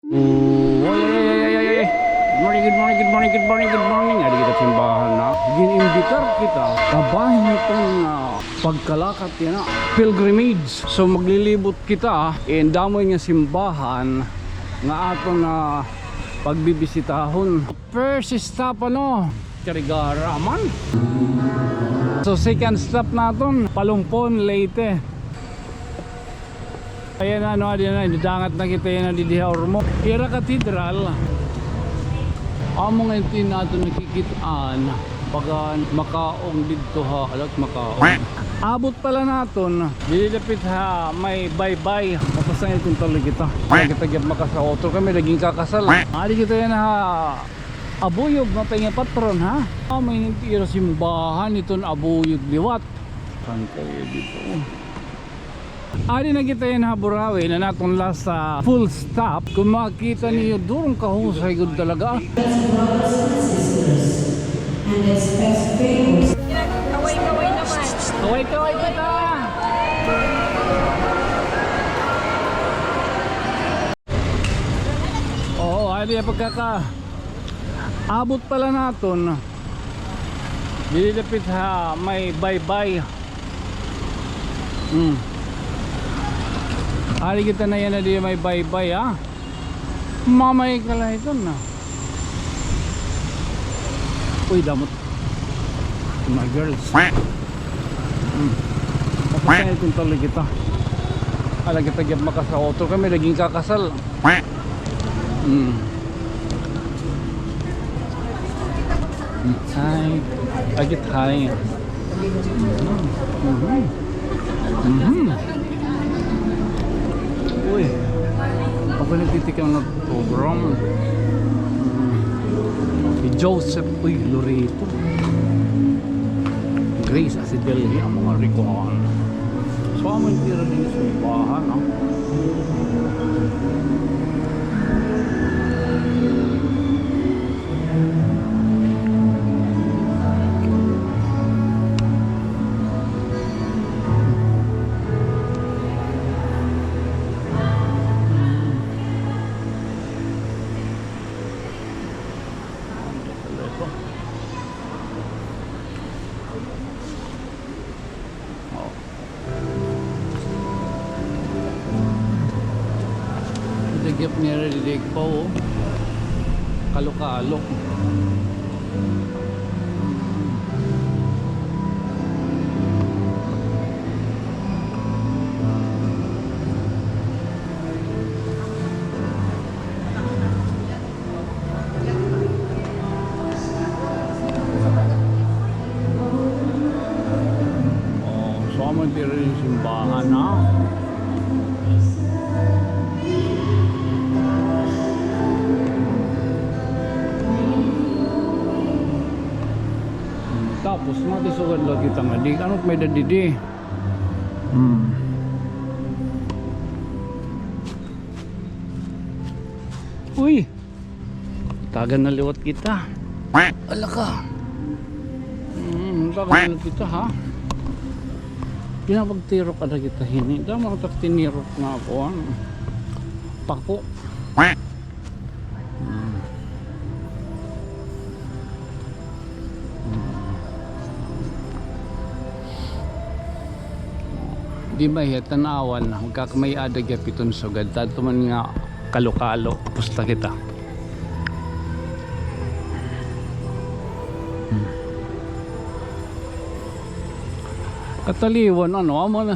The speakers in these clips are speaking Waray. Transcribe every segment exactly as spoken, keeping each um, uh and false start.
Oh, ay, ay, ay, ay, ay, ay. Good morning, good morning, good morning, good morning, good morning. Adi kita simbahan na. Gin-imbitar kita. Kabahin iton nga pagkalakat yana. Pilgrimage. So, maglilibot kita, ah. An damo nga simbahan nga aton na pagbibisitahon. First stop, ano? Carigara man. So, second stop naton, Palumpon, Leyte. Ayan, ano, adi na, nidangat na kita yana didi ha Ormoc. Ira cathedral. Amo nga ito naton nakikit-an. Baga makaon didto ha, alat makaon. Abot pala naton, didi dapit ha may baybay. Mapasangil kon tali kita. Kay kita gihap makasal. Otro kami, naging kakasal. Adi kita yana ha Abuyog, mapay nga patron, ha? Ah, may ira simbahan iton Abuyog liwat. Saan kayo dito? Adi na kita yana ha Burawi, na naton last, ah, full stop. Kon makita niyo, durong kahusay gud talaga. Kaway-kaway naman. Kaway-kaway kita. Oo, adi an pagkaka-, abot pala naton. Didi dapit ha may baybay. Hmm. Adi kita na yana didi may baybay, ha? Mamay ka la iton na. Uy, damot. My girls. Hmm. Mapasangil kon tali kita. Ala kita gihap makasal. Otro kami, naging kakasal. Hmm. Hi. Agit, hi. Mhm. Mhm. Uy. Ako nagtitikang na program. Mhm. Si Joseph, uy, Loreto. Grace Asidelli, an mga rikuhan. So, amo an tira didi simbahan, ha? Oh. Ito gihap nira didi pa, oh. Kalo-kalo. Oh, so amo diri simbahan, ha? Tapos, matisugad la kita nga di, ano may-ada didi? Hmm. Uy! Tagan na liwat kita. Ala ka. Hmm, tagan na liwat kita, ha? Pinapagtirok ada kita hini. Damo kita tinirok nga ako, ano? Pako. Hmm. Di ba hiya tan-awan, magkakamay-ada gihap iton sugad. Tanto man nga kalo-kalo, pusta kita. Hmm. Kataliwan, ano, amo na.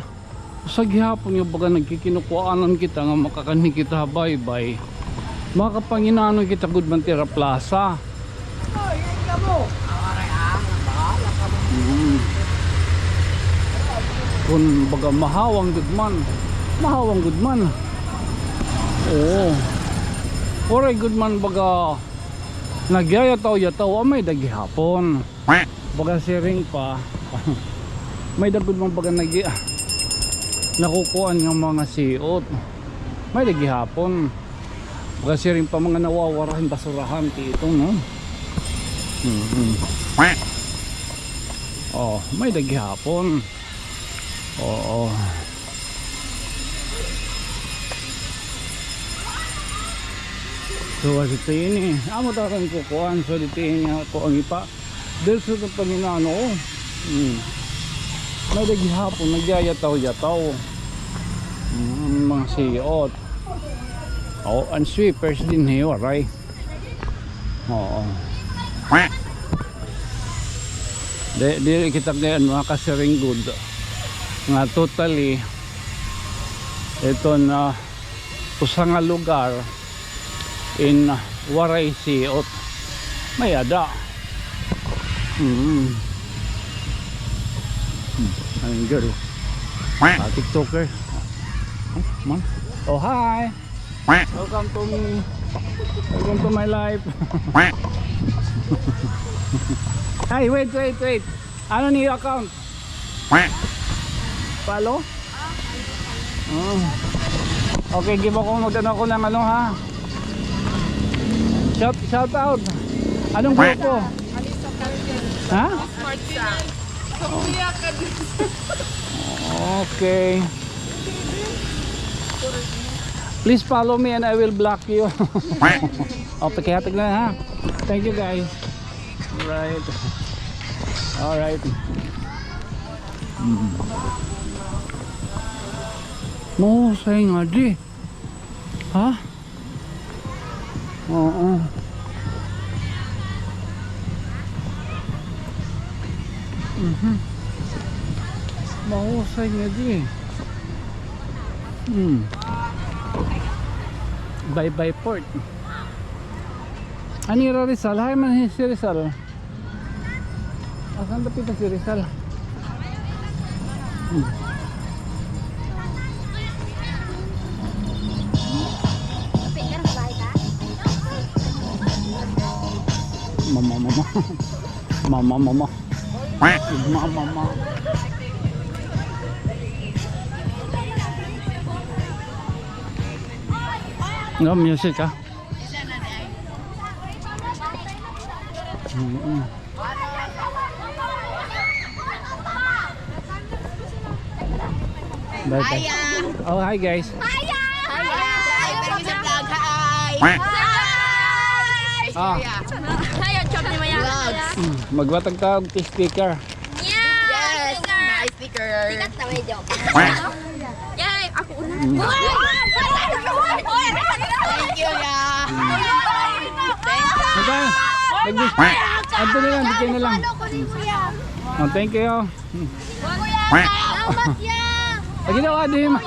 Usa gihapon nga baga nagkikinukuanan kita nga makakanhi kita ha baybay. Makapanginano kita gud man tira plaza. Mm. Kon baga mahawang gud man. Mahawang gud man. Oo. Waray gud man baga nagyayataw-yataw, ah, may-ada gihapon. Baga siring pa. May-ada gud man baga nagi-, nakukuan nga mga siot. May-ada gihapon. Baga siring pa mga nawawara hin basurahan, ti ito, no? Mm-mm. Oh, may-ada gihapon. Oo. So, as it ini, amo ta rin kukuan, so, dito ini ako ang ipa. Dahil sa itong panginano, oh. Hmm. May gihapon, nagyayataw-yataw. Hmm, mga siot. Oh, ang sweepers din, eh, waray. Oo. Di, di kita ngayon makasiring gud nga totally ito na usa nga lugar in waray siot. May ada. Mm. Hmm. Ayun, girl. Ah, TikToker. Oh, man. Oh, hi. Welcome to me. Welcome to my life. Ay, wait, wait, wait. Ano ni account? Follow? Oh. Okay, give ako, mag-ano ako ng ano, ha? Shout, shout out. Anong grupo? Ha? Okay. Please follow me and I will block you. O, pakihatag na, ha? Thank you, guys. Alright. Alright. Mm. Mahusay nga di. Ha? Oo. Mhm. Mahusay nga di. Hmm. Bye-bye port. Anira Rizal, hay man si Rizal. Asan ba kita si Rizal? Hmm. Mama, mama. Mama, mama. Mama, mama. No music, ah. Mm-mm. Bye, bye. Hiya. Oh, hi, guys. Hiya. Hiya. Welcome sa vlog. Hi. Ah. Hiya, chop ni Maya. Vlogs. Mm, magwatag ta og sticker. Yes, my sticker. Sikat na, may joke. Yay, ako una. Mm. Thank you, ya. Thank you. Bye-bye. Nag-, adto na lang, bigyan na lang. Oh, thank you. Kuya, salamat, ya. Lagi daw, adi, ma.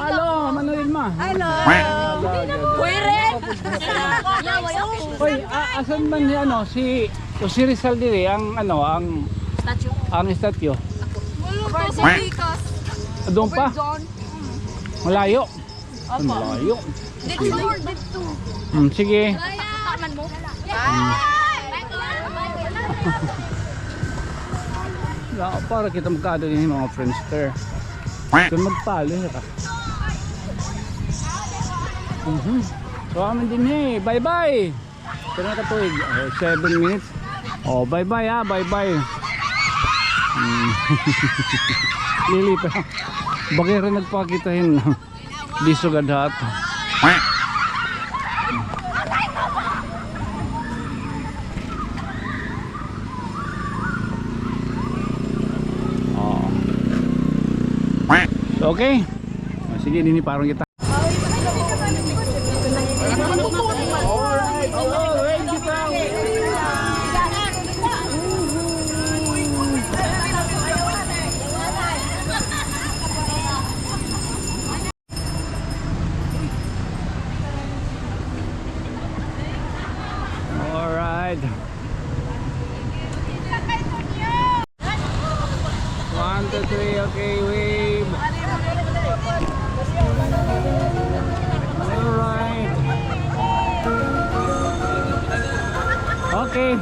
Hello, Manuel, ma. Hello. Hello. Uy, Red. Uy, a-, asan man si, ano, si, o si Rizal diri, ang, ano, ang, statue. Ang statue? Doon pa? Malayo. Opo. Malayo. Dito, Lord, dito. Hmm, sige. Kaya man mo. Hmm. Ya, para kita magkaada din, mga friendster. Kung magpali ka. Mhm. So, amin din, hey. Bye-bye. Pero nakatuig. Oh, seven minutes. Oh, bye-bye, ha. Bye-bye. Hmm. Lili pa. Bagay rin nagpakitahin. Di sugad ha ato. Oo. Okay. Sige, dini parang kita. Alright. One, two, three, okay, wave. Alright. Okay.